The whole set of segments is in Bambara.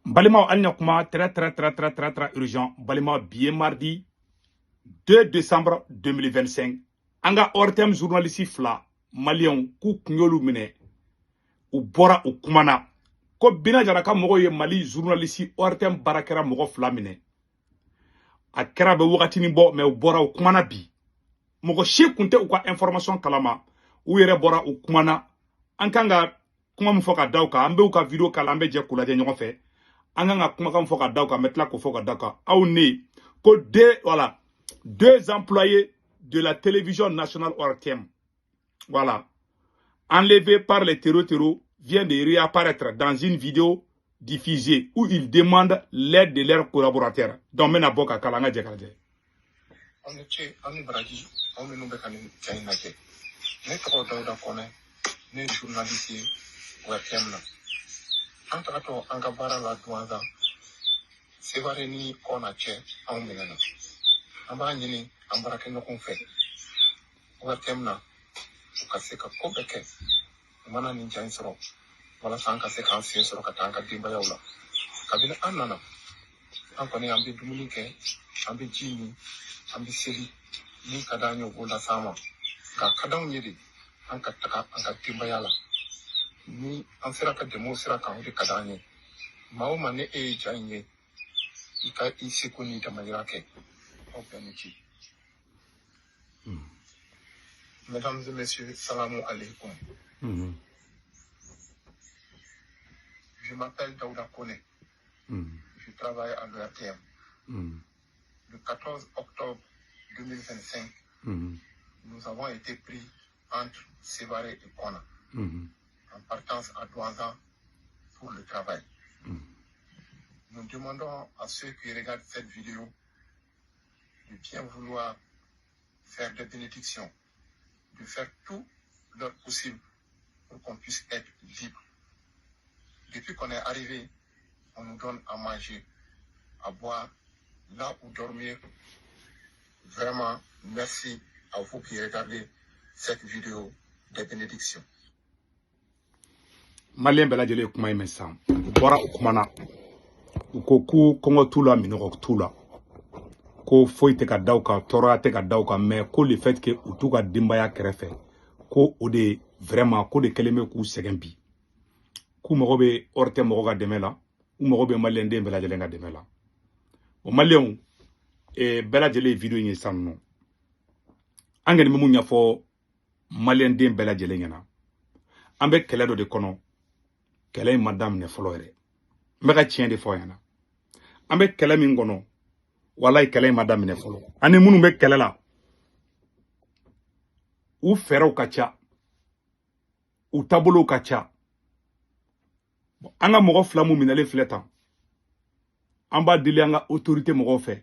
Balimaw, hali na kuma très très très très très très urgent. Balimaw, bi ye mardi 2 décembre 2025. An ka ORTM journaliste fila maliyɛnw k'u kun y'olu minɛ, u bɔra, u kumana ko Bina Jara ka mɔgɔw ye Mali journaliste ORTM baarakɛla mɔgɔ fila minɛ. A kɛra bɛ wagatinin bɔ, mais u bɔra, u kumana bi. Mɔgɔ si kun tɛ u ka information kalama, u yɛrɛ bɔra, u kumana. An kan ka kuma min fɔ ka da u kan, an bɛ u ka vidéo kala, an bɛ jɛ k'u lajɛ ɲɔgɔn fɛ. An kan ka kumakan fɔ ka da u kan, an bɛ tila k'o fɔ ka da u kan. Aw ne ko deux, voilà, deux employés de la télévision nationale ORTM, voilà, enlevés par les terros viennent de réapparaître dans une vidéo diffusée où ils demandent l'aide de leurs collaborateurs. Donc n bɛna bɔ ka kala, an ka jɛ ka lajɛ. Aw ni ce, aw ni baraji, aw minnu bɛ ka nin ja in lajɛ. Ne tɔgɔ Dawuda Kɔnɛ, ne ye journaliste ye ORTM na. An tagatɔ an ka baara la Duwanzan, Sevare ni Kɔna cɛ, anw minɛna. An b'a ɲini an baarakɛɲɔgɔnw fɛ ORTM na, u ka se ka ko bɛɛ kɛ u mana nin ja in sɔrɔ, walasa an ka se k'an sen sɔrɔ ka taa an ka denbayaw la. Kabini an nana, an kɔni an bɛ dumuni kɛ, an bɛ ji min, an bɛ seli. Min ka d'an ye, o b'o las'an ma. Nka a ka d'anw ye de an ka taga an ka denbaya la. Ni an sera ka dɛmɛ o sira kan, o de ka d'an ye. Maa o maa, ni e ye ja in ye, i ka i seko n'i damayira kɛ. Aw bɛɛ ni ce. Mesdames et messieurs, salamu alaikum. Je m'appelle Daouda Kone. Je travaille à l'ORTM. Le 14 octobre 2025, nous avons été pris entre Sévaré et Kona, en partance à Douanzan pour le travail. Nous demandons à ceux qui regardent cette vidéo de bien vouloir faire des bénédictions, de faire tout leur possible pour qu'on puisse être libre. Depuis qu'on est arrivé, on nous donne à manger, à boire, là où dormir. Vraiment, merci à vous qui regardez cette vidéo, des bénédictions. Maliyɛn bɛɛ lajɛlen ye kuma in mɛn sisan. U bɔra, u kumana, u ko k'u kɔngɔ t'u la, minɔgɔ t'u la, ko foyi tɛ ka da u kan, tɔɔrɔya tɛ ka da u kan, mais ko le fait que u t'u ka denbaya kɛrɛfɛ, ko o de vraiment ko de kɛlen bɛ k'u sɛgɛn bi, k'u mago bɛ ORTM mɔgɔ ka dɛmɛ la, u mago bɛ maliyɛnden bɛɛ lajɛlen ka dɛmɛ la. O maliyɛnw bɛɛ lajɛlen ye vidéo in ye sisan nɔ. An kɔni bɛ mun ɲɛfɔ maliyɛnden bɛɛ lajɛlen ɲɛna? An bɛ kɛlɛ dɔ de kɔnɔ, kɛlɛ in ma daminɛ fɔlɔ yɛrɛ. N bɛ ka tiɲɛ de fɔ aw ɲɛna. An bɛ kɛlɛ min kɔnɔ, walayi, kɛlɛ in ma daminɛ fɔlɔ. Ani minnu bɛ kɛlɛ la, u fɛɛrɛw ka ca, u taabolow ka ca. An ka mɔgɔ fila mun minɛlen filɛ tan, an b'a deli an ka autorité mɔgɔw fɛ,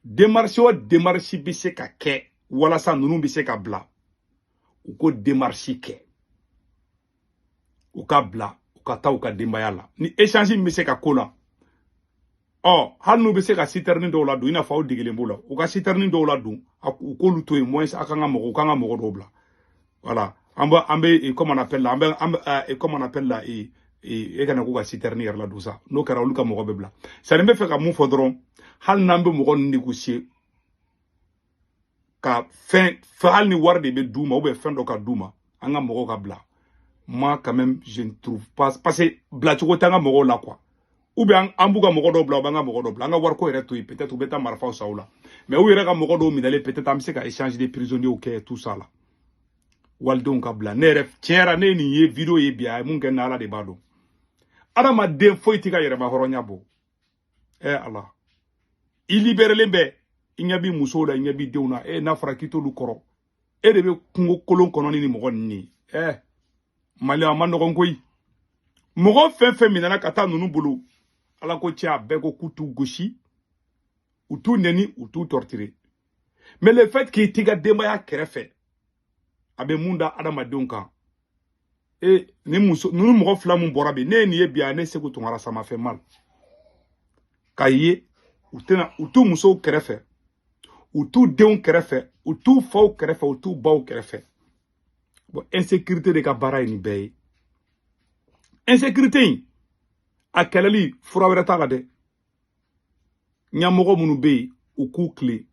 démarche o démarche bɛ se ka kɛ walasa ninnu bɛ se ka bila, u ko démarche kɛ, u ka bila, u ka taa u ka denbaya la. Ni échange min bɛ se ka ko la, ɔ hali n'u bɛ se ka citerne dɔw ladon, i n'a fɔ aw degelen b'o la, u ka citerne dɔw ladon, u k'olu to yen moins a kan ka mɔgɔ, u kan ka mɔgɔ dɔw bila. Voilà, an bɛ comment on appelle la, an bɛ comment on appelle la, e kana k'u ka citerne yɛrɛ ladon sa. N'o kɛra, olu ka mɔgɔ bɛ bila. C'est à dire, n bɛ fɛ ka mun fɔ dɔrɔn, hali n'an bɛ mɔgɔ ninnu négocier ka fɛn fɛn, hali ni wari de bɛ d'u ma ou bien fɛn dɔ ka d'u ma, an ka mɔgɔw ka bila. Moi quand même, je ne trouve pas, parce que bilacogo t'an ka mɔgɔw la quoi. Ou bien an b'u ka mɔgɔ dɔw bila, u b'an ka mɔgɔ dɔw bila. An ka wariko yɛrɛ to yen, peut-être u bɛ taa marifaw san u la, mais u yɛrɛ ka mɔgɔ dɔw minɛlen, peut-être an bɛ se ka échange de prisonniers kɛ, tout ça la, walidenw ka bila. Ne yɛrɛ, tiɲɛ yɛrɛ, ne ye nin ye vidéo ye bi, a ye mun kɛ n na, Ala de b'a dɔn. Adamaden foyi t'i ka yɛrɛma hɔrɔnya bɔ. Ɛ Ala, i libérélen bɛ, i ɲɛ b'i musow la, i ɲɛ b'i denw na. E n'a fɔra k'i t'olu kɔrɔ, e de bɛ kungo kolon kɔnɔ ni nin mɔgɔ ninnu ye. Ɛ Mali, a ma nɔgɔn koyi. Mɔgɔ fɛn fɛn minɛna ka taa ninnu bolo, Ala ko cɛ, a bɛɛ ko k'u t'u gosi, u t'u nɛni, u t'u torturer, mais le fait k'i t'i ka denbaya kɛrɛfɛ, a bɛ mun da adamadenw kan? E ni muso ninnu, mɔgɔ fila mun bɔra bi, ne ye nin ye bi, a ne Segu Tunkara, ça m'a fait mal k'a ye u tɛna, u t'u musow kɛrɛfɛ, u t'u denw kɛrɛfɛ, u t'u faw kɛrɛfɛ, u t'u baw kɛrɛfɛ. Bon, insécurité de ka baara ye nin bɛɛ ye. Insécurité in, A kɛlɛli fura wɛrɛ t'a la dɛ. Ɲɛmɔgɔ minnu bɛ yen, u k'u tilen.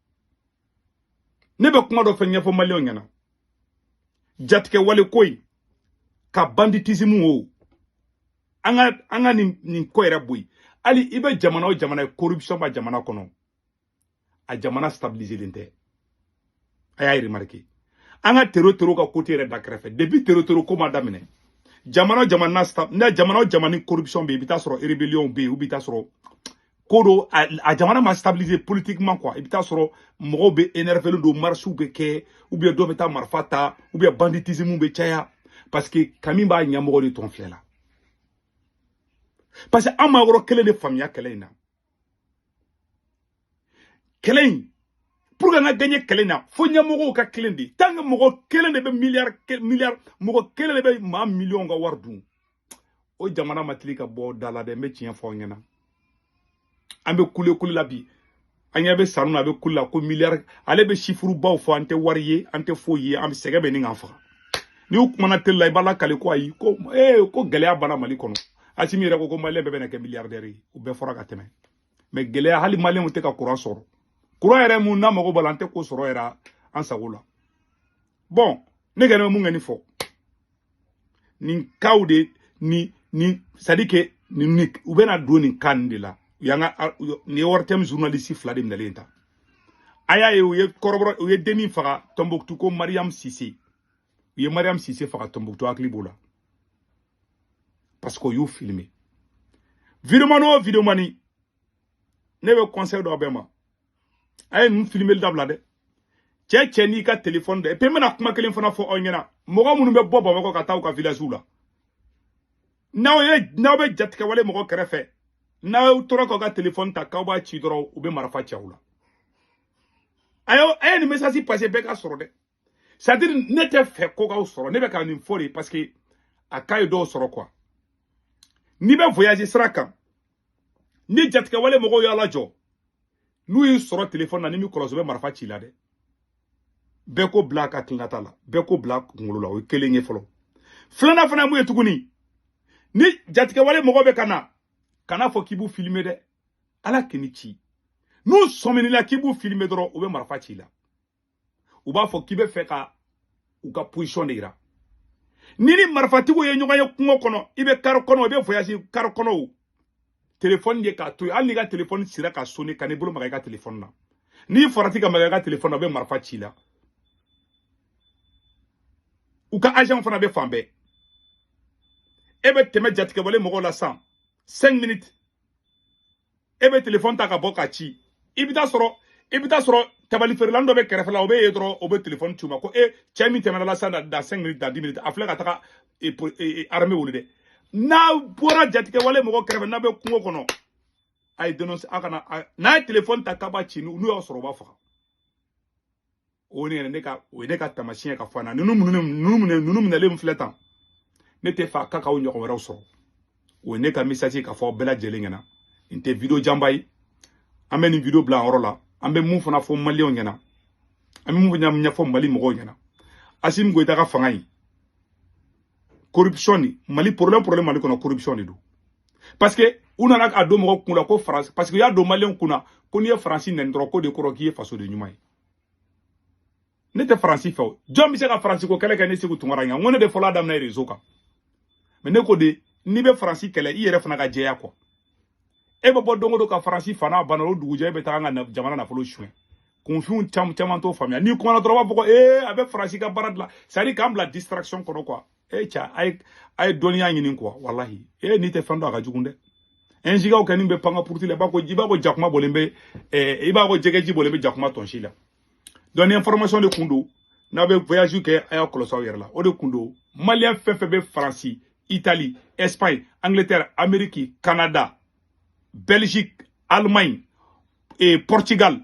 Ne bɛ kuma dɔ fɛ ɲɛfɔ maliyɛnw ɲɛna. Jatigɛ wale ko in ka banditisme o, an ka nin ko yɛrɛ bɔ yen. Hali i bɛ jamana o jamana ye, corruption b'a jamana kɔnɔ, a jamana stabiliselen tɛ. A y'a remarqué, an ka terro ka côté yɛrɛ da kɛrɛfɛ. Depuis terro ko ma daminɛ, jamana o jamana na, jamana o jamana ni corruption bɛ yen, i bɛ taa sɔrɔ rébellion bɛ yen, ou bɛ taa sɔrɔ ko dɔ a jamana ma stabiliser politiquement quoi. I bɛ taa sɔrɔ mɔgɔw bɛ énervé don, marches bɛ kɛ, ou bien dɔw bɛ taa marifa ta, ou bien banditisme bɛ caya, parce que kami b'a ɲɛmɔgɔ de tɔn filɛ la. Parce que an ma yɔrɔ kelen de faamuya kɛlɛ in na. Kɛlɛ in, pour que an ka gagner kɛlɛ in na, fo ɲɛmɔgɔw ka kelen de. Tant que mɔgɔ kelen de bɛ milliard milliard, mɔgɔ kelen de bɛ maa miliyɔn ka wari dun, o jamana ma teli ka bɔ da la dɛ. N bɛ tiɲɛ fɔ aw ɲɛna. An bɛ kule kule la bi, an ɲɛ bɛ sanu na, a bɛ kule la ko miliyari, ale bɛ chiffre baw fɔ, an tɛ wari ye, an tɛ foyi ye, an bɛ sɛgɛn bɛ nin k'an faga. N'i kumana teli la, i b'a lakale ko ayi, ko ee, ko gɛlɛya banna Mali kɔnɔ. Asimi yɛrɛ ko ko maliyɛn bɛɛ bɛna kɛ milliardaire ye, o bɛɛ fɔra ka tɛmɛ. Mais gɛlɛya, hali maliyɛnw tɛ ka courant sɔrɔ. Courant yɛrɛ mun n'a mago b'a la, an tɛ ko sɔrɔ yɛrɛ an sago la. Bon, ne kɛlen bɛ mun kɛ nin fɔ nin kaw de ni, c'est à dire que nin u bɛna don nin cas nin de la. U y'an ka nin ye ORTM journaliste fila de minɛlen ta. A y'a ye, u ye kɔrɔbɔrɔ, u ye den min faga Tombouctou, ko Mariam Cissé. U ye Mariam Cissé faga Tombouctou, hakili b'o la, parce que u y'u filmer. Vidéoman o vidéoman, ne bɛ conseil dɔ bɛɛ ma: a ye ninnu filmeli dabila dɛ. Cɛ n'i ka téléphone dɛ. Et puis n bɛna kuma kelen fana fɔ aw ɲɛna. Mɔgɔ minnu bɛ bɔ Bamakɔ ka taa u ka village la, n'aw bɛ jatigɛwale mɔgɔ kɛrɛfɛ, n'aw tora k'aw ka téléphone ta k'aw b'a ci dɔrɔn, u bɛ marifa ci aw la. A ye nin message passé bɛɛ ka sɔrɔ dɛ. C'est à dire, ne tɛ fɛ ko k'aw sɔrɔ, ne bɛ ka nin fɔ de parce que a ka ye dɔw sɔrɔ quoi. N'i bɛ voyage sira kan, ni jatigɛwale mɔgɔw y'a lajɔ, n'u y'i sɔrɔ téléphone na, ni min kɔlɔsi, u bɛ marifa ci la dɛ. Bɛɛ ko bila a ka tilenata la, bɛɛ ko bila kunkolo la. O ye kelen ye fɔlɔ. Filanan fana ye mun ye tuguni? Ni jatigɛwale mɔgɔ bɛ ka na, kana fɔ k'i b'u filmer dɛ. Ala k'i ci, n'u sɔminila la k'i b'u filmer dɔrɔn, u bɛ marifa ci la. U b'a fɔ k'i bɛ fɛ ka u ka position de yira. Ni marifatigiw ye ɲɔgɔn ye kungo kɔnɔ, i bɛ kari kɔnɔ, i bɛ voyage kari kɔnɔ, o téléphone ye k'a to yen. Hali n'i ka téléphone sera ka sonner, ka n'i bolo maga i ka téléphone na, n'i farati ka maga i ka téléphone na, u bɛ marifa ci la. U ka agent fana bɛ fan bɛɛ. E bɛ tɛmɛ jatigɛwale mɔgɔw la sisan, 5 minutes, e bɛ téléphone ta ka bɔ ka ci, i bɛ taa sɔrɔ tabali feerela dɔ bɛ kɛrɛfɛ la, o bɛ ye dɔrɔn, o bɛ téléphone ci u ma ko e cɛ min tɛmɛna la sisan, dans 5 minutes, dans 10 minutes, a filɛ ka taga armée wele dɛ. N'a bɔra jatigɛwale mɔgɔ kɛrɛfɛ, n'a bɛ kungo kɔnɔ, a ye dénoncer. A kana n'a ye téléphone ta k'a b'a ci, n'u y'a sɔrɔ, u b'a faga. O ne yɛrɛ, ne ka o ye ne ka taamasiyɛn ka fɔ an na. Ninnu minɛlen filɛ tan, ne tɛ fɛ a ka k'aw ɲɔgɔn wɛrɛw sɔrɔ. O ye ne ka message ka fɔ bɛɛ lajɛlen ɲɛna. Nin tɛ vidéo janba ye, an bɛ nin vidéo bila yɔrɔ la. An bɛ mun fana fɔ maliyɛnw ɲɛna, an bɛ mun ɲɛfɔ Mali mɔgɔw ɲɛna: Asimi Goyita ka fanga in, corruption ni Mali problème Mali kɔnɔ, corruption de don. Parce que u nana a don mɔgɔw kun la ko France, parce que u y'a don maliyɛnw kun na ko n'i ye Faransi nɛni dɔrɔn, k'o de kɔrɔ k'i ye fasoden ɲuman ye. Ne tɛ Faransi fɛ. O jɔn bɛ se ka Faransi ko kɛlɛ kɛ? Ne Segu Tunkara ɲɛ, n ko ne de fɔlɔ a daminɛ réseau kan. Mais ne ko de, n'i bɛ Faransi kɛlɛ, i yɛrɛ fana ka jɛya quoi. E bɛ bɔ don o don ka Faransi fa n'a banna, o dugujɛ e bɛ taga an ka jamana nafolo suɲɛ. Kunfinw caman caman t'o faamuya. N'i kumana dɔrɔn, u b'a fɔ ko ee, a bɛ Faransi ka baara dilan, c'est à dire k'an bila distraction kɔnɔ quoi. E cɛ, a ye dɔnniya ɲini quoi. Walahi, e n'i tɛ fɛn dɔn, a ka jugu dɛ. Un kɛ nin bɛ pan ka puruti la, i b'a ko jakuma bɔlen bɛ, i b'a ko jɛgɛji bɔlen bɛ jakuma tɔnsi la. Donc ni information de kun don, n'aw bɛ voyage kɛ, a y'a kɔlɔsi aw yɛrɛ la. O de kun don, maliyɛn fɛn fɛn bɛ Faransi, Italie, Espagne, Angleterre, Amérique, Canada, Belgique, Allemagne et Portugal,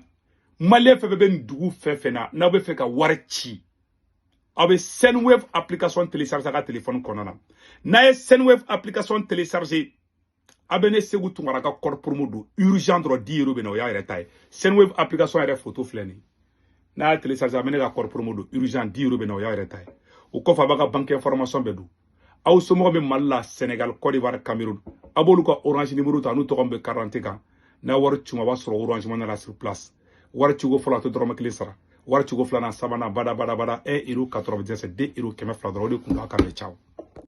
maliyɛn fɛn fɛn bɛ nin dugu fɛn fɛn na, n'aw bɛ fɛ ka wari ci, aw bɛ Sendwave application télécharger a ka téléphone kɔnɔna na. N'a ye Sendwave application télécharger, a bɛ ne Segu Tunkara ka code promo don urgent dɔrɔn, 10 euros bɛ na, o y'a yɛrɛ ta ye. Sendwave application yɛrɛ photo filɛ nin ye. N'a y'a télécharger, a bɛ ne ka code promo don urgent, 10 euros bɛ na, o y'a yɛrɛ ta ye. O kɔfɛ, a b'a ka banque information bɛɛ don. Aw somɔgɔw bɛ Mali la, Sénégal, Côte d'Ivoire, Cameroun, a b'olu ka Orange numéro ta n'u tɔgɔ bɛ carte d'identité kan. N'a wari c'u ma, a b'a sɔrɔ Orange Money la sur place. Wari ciko fɔlɔ, a tɛ dɔrɔmɛ kelen sara. Wari ciko filanan, sabanan, bada bada bada, 1 euro 97, 2 euro 200 dɔrɔn. O de kun don. A ka mɛn. Ciao.